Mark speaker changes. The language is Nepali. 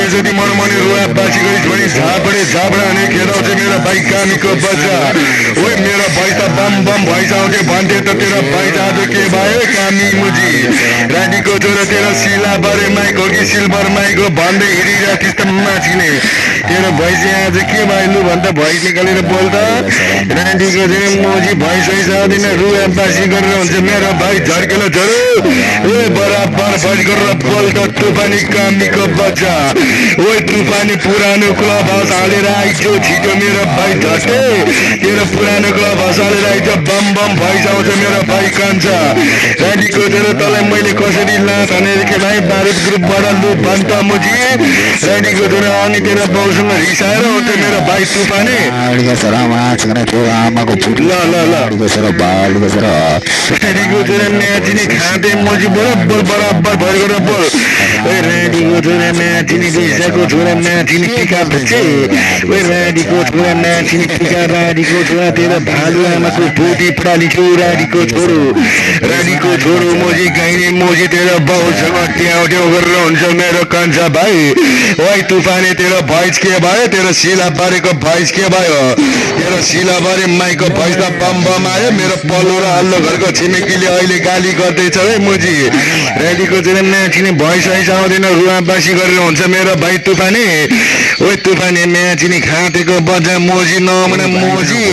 Speaker 1: यदि मनमने रुआ बासी गरी छोड़ी झापडे अनि खेदाउँछ मेरो भाइ कामीको बच्चा ओए मेरो भाइ त बम बम भइसाउँथे भन्थे त तेरो भाइ आज के भयो कामी मुजी रानीको छोरा तेरो सिला बरे माइक हो कि सिल्भर माइक हो भन्दै हिँडिरहेको त माछिने तेरो भाइ चाहिँ आज के भयो लु भन्दा भाइ निकालेर बोल त रानीको चाहिँ मोजी भाइ सहिसाउँदैन रुवा बासी गरेर हुन्छ मेरो भाइ झर्केलो झरो ओए बराबर भज गरेर बोल त तुफानी कामीको बच्चा ओए तुफानी पुरानो क्लब हाउस हालेर आइजो छिटो मेरो भाइ झटे तेरो पुरानो क्लब हाउस हालेर आइजो बम बम भइसाउँछ मेरो भाइ कान्छ रानीको तेरो तँलाई मैले कसरी लास हानेर के भाइ बारुद ग्रुपबाट लु भन्छ मुजी रानीको तेरो अनि तेरो बाउसँग रिसाएर हुन्छ मेरो भाइ तुफानी रानीको तेरो म्याचिनी खाँदै मुजी बराबर बराबर भर गरेर बोल रानीको छोरा म्याचिनी रिसाको छोरा म्याचिनी टिका भन्छे ओए रानीको छोरा म्याचिनी टिका रानीको छोरा तेरो भालु आमाको बोटी प्रालीको रानीको छोरो मोजी गाइने मोजी तेरो बाउसँग ट्याउ ट्याउ गरेर हुन्छ मेरो कान्छा भाइ ओइ तुफानी तेरो भइस के भयो तेरो सिलाबारीको भइस के भयो तेरो सिलाबारी माइको भइस त बम बम आयो मेरो पल्लो र हल्लो घरको छिमेकीले अहिले गाली गर्दैछ है मोजी रानीको छोरा म्याचिनी भइस आउँदैन रुवा बासी गरेर हुन्छ मेरो भाइ तुफानी ओइ तुफानी म्याचिनी खाँटेको बजा मोजी नमना मोजी